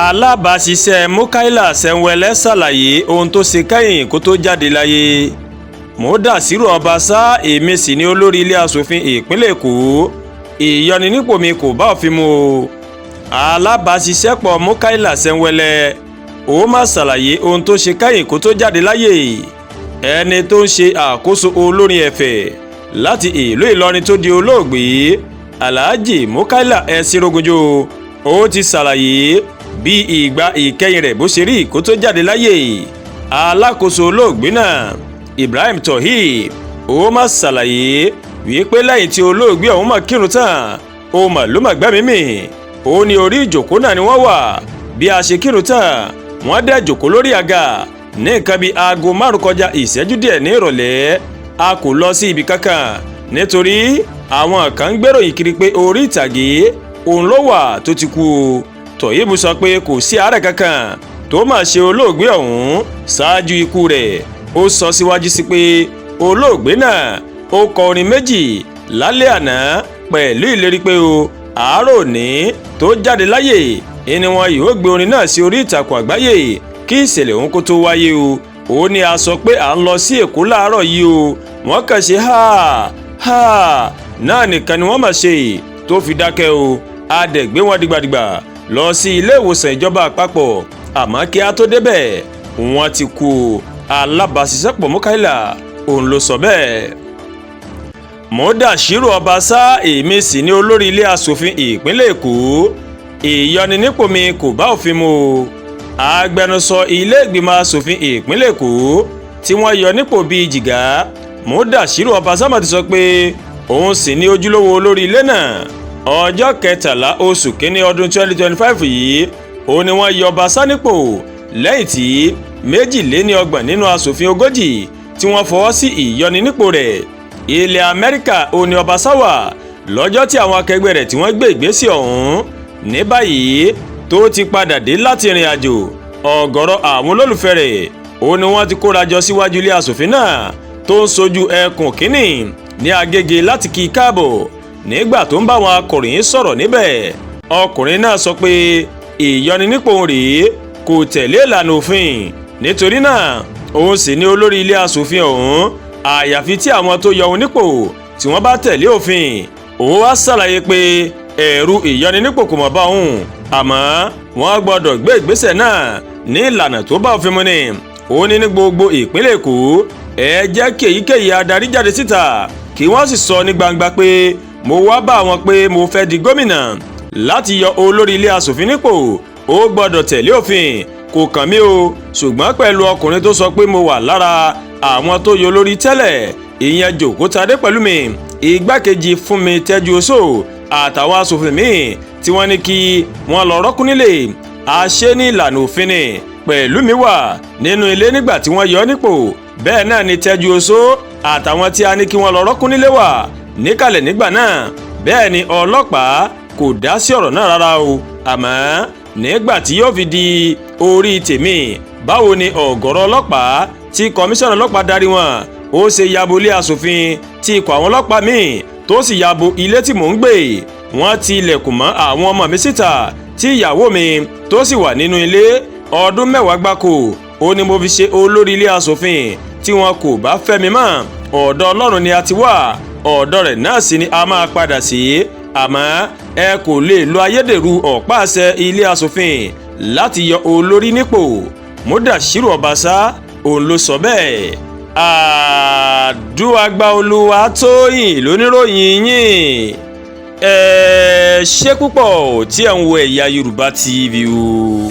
Alábàáṣiṣẹ́ Mukaila Sẹ́ńwẹ́lẹ́ ṣàlàyé ohun tó ṣe kẹ́yìn kó tó jáde láyé. Mudashiru Ọbaṣá, èmi sì ni olórí ilé asòfin ìpínlẹ̀ Èkó, ìyọninípò mi kò bá òfin mu o. Alábàáṣiṣẹ́pọ̀ Mukaila Sẹ́ńwẹ́lẹ́ ó má ṣàlàyé ohun tó ṣe kẹ́yìn kó tó jáde láyé. Ẹni tó ń ṣe àkóso olórin ẹ̀fẹ̀ láti ìlú Ìlọrin tó di olóògbé, Alhaji Mukaila Ẹ̀sìnrógunjó, ó ti ṣàlàyé bí ìgbà ìkẹyìn rẹ̀ bó ṣe rí kó tó jáde láyé. Alákòóso olóògbé náà, Ibrahim Tohib, ó má ṣàlàyé wípé lẹ́yìn tí olóògbé ọ̀hún mà kírun tán, ó mà ló mà gbẹ́mìí mì. Ó ní orí ìjòkó náà ni wọ́n wà. Bí a ṣe kírun tán, wọ́n dẹ̀ jòkó lórí àga ní nǹkan bíi aago 5 kọjá ìṣẹ́jú díẹ̀ ní ìrọ̀lẹ́. A kò lọ sí ibi kankan nítorí àwọn kan ń gbèròyìn kiri pé orí ìtàgé òun ló wà tó ti kú. Tọ̀yìnbù sọ pé kò sí àárẹ̀ kankan tó máa ṣe olóògbé ọ̀hún ṣáájú ikú rẹ̀. Ó sọ síwájú sí pé olóògbé náà ó kọ orin méjì lálẹ́ àná pẹ̀lú ìlérí pé o àárò ní tó jáde láyè ni wọn yóò gbé orin náà sí orí ìtàkùn àgbáyé kí ìṣẹ̀lẹ̀ ọ̀hún kó tó wáyé o. Ó ní a sọ pé à ń lọ sí Èkó láàárọ̀ yìí o, wọ́n kàn ṣe ha ha náà nìkan ni wọ́n mà ṣe tó fi dákẹ́ o. A dẹ̀ gbé wọn dìgbàdìgbà lọ sí ilé ìwòsàn ìjọba àpapọ̀, àmọ́ kí a tó débẹ̀, wọ́n ti kú. Alábàáṣiṣẹ́pọ̀ Mukaila òun ló sọ bẹ́ẹ̀. Mudashiru Ọbaṣá, èmi sì ni olórí ilé asòfin ìpínlẹ̀ Èkó, ìyọninípò mi kò bá òfin mu. Agbẹnusọ ilé ìgbìmọ̀ asòfin ìpínlẹ̀ Èkó tí wọ́n yọ nípò bíi jìgá, Mudashiru Ọbaṣá mà ti sọ pé òun sì ní ojúlówó olórí ilé náà. Ọjọ́ 13 oṣù kínní ọdún 2025 yìí òun ni wọ́n yọ Ọbaṣá nípò lẹ́yìn tí 32 nínú asòfin 40 tí wọ́n fọwọ́ sí ìyọninípò rẹ̀. Ilẹ̀ Amẹ́ríkà òní Ọbaṣá wà lọ́jọ́ tí àwọn akẹgbẹ́ rẹ̀ tí wọ́n gbé ìgbésẹ̀ ọ̀hún. Ní báyìí tó ti padà dé láti ìrìn àjò, ọ̀gọ̀rọ̀ àwọn olólùfẹ́ rẹ̀ ó ní wọ́n ti kóra jọ síwájú ilé asòfin náà tó ń sojú ẹkùn kínní ní Agége láti kí i káàbọ̀. Nígbà tó ń bá àwọn akọ̀ròyìn sọ̀rọ̀ níbẹ̀, ọkùnrin náà sọ pé ìyọninípò rèé kò tẹ̀lé ìlànà òfin, nítorí náà òun sì ní olórí ilé asòfin ọ̀hún, àyàfi tí àwọn tó yọ òun nípò tí wọ́n bá tẹ̀lé òfin. Òun wá ṣàlàyé pé ẹ̀rù ìyọninípò kò mọ̀ bá òun, àmọ́ wọ́n gbọ́dọ̀ gbé ìgbésẹ̀ náà ní ìlànà tó bá òfin mu ni. Ó ní ní gbogbo ìpínlẹ̀ Èkó, ẹ jẹ́ kí èyíkéyìí adarí jáde síta kí wọ́n sì sọ ní gbangba pé mo wá bá wọn pé mo fẹ́ di gómìnà. Láti yọ olórí ilé asòfin nípò, ó gbọ́dọ̀ tẹ̀lé òfin. Kò kàn mí o, ṣùgbọ́n pẹ̀lú ọkùnrin tó sọ pé mo wà lára àwọn tó yọ olórí tẹ́lẹ̀, ìyẹn Jòkótadé pẹ̀lú mi, igbákejì Fúnmi Tẹ́jú Oṣó àtàwọn asòfin míì tí wọ́n ní kí wọ́n lọ rọ́kún nílé àṣẹ ní ìlànà òfin ni. Pẹ̀lú mi wà nínú ilé nígbà tí wọ́n yọ ọ́ nípò, bẹ́ẹ̀ náà ni Tẹ́jú Oṣó àtàwọn tí a ní kí wọ́n lọ rọ́kún nílé wà níkàlẹ̀ nígbà náà. Bẹ́ẹ̀ ni ọlọ́pàá kò dá sí ọ̀rọ̀ náà rárá o. Àmọ́ nígbà tí yóò fi di orí tèmi, báwo ni ọ̀gọ̀rọ̀ ọlọ́pàá tí kọmíṣánná ọlọ́pàá darí wọn ó ṣe yabo ilé asòfin, tí ikọ̀ àwọn ọlọ́pàá míì tó sì yabo ilé tí mò ń gbé? Wọ́n ti ilẹ̀kùn mọ́ àwọn ọmọ mi síta, tí ìyàwó mi tó sì wà nínú ilé. Ọdún 10 gbáko ó ní mo fi ṣe olórí ilé asòfin. Tí wọn kò bá fẹ́ mi mọ́, ọ̀dọ̀ Ọlọ́run ni a ti wà, ọ̀dọ̀ rẹ̀ náà sì ni a máa padà sí, àmọ́ ẹ kò lè lo ayédèrú ọ̀pá àṣẹ ilé asòfin láti yọ olórí nípò. Mudashiru Ọbaṣá òun ló sọ bẹ́ẹ̀. Àdúràgbà Olúwa Tóyìn lóníròyìn yín. Ẹ ṣé púpọ̀ tí ẹ̀ ń wo Ẹ̀yà Yorùbá TV o.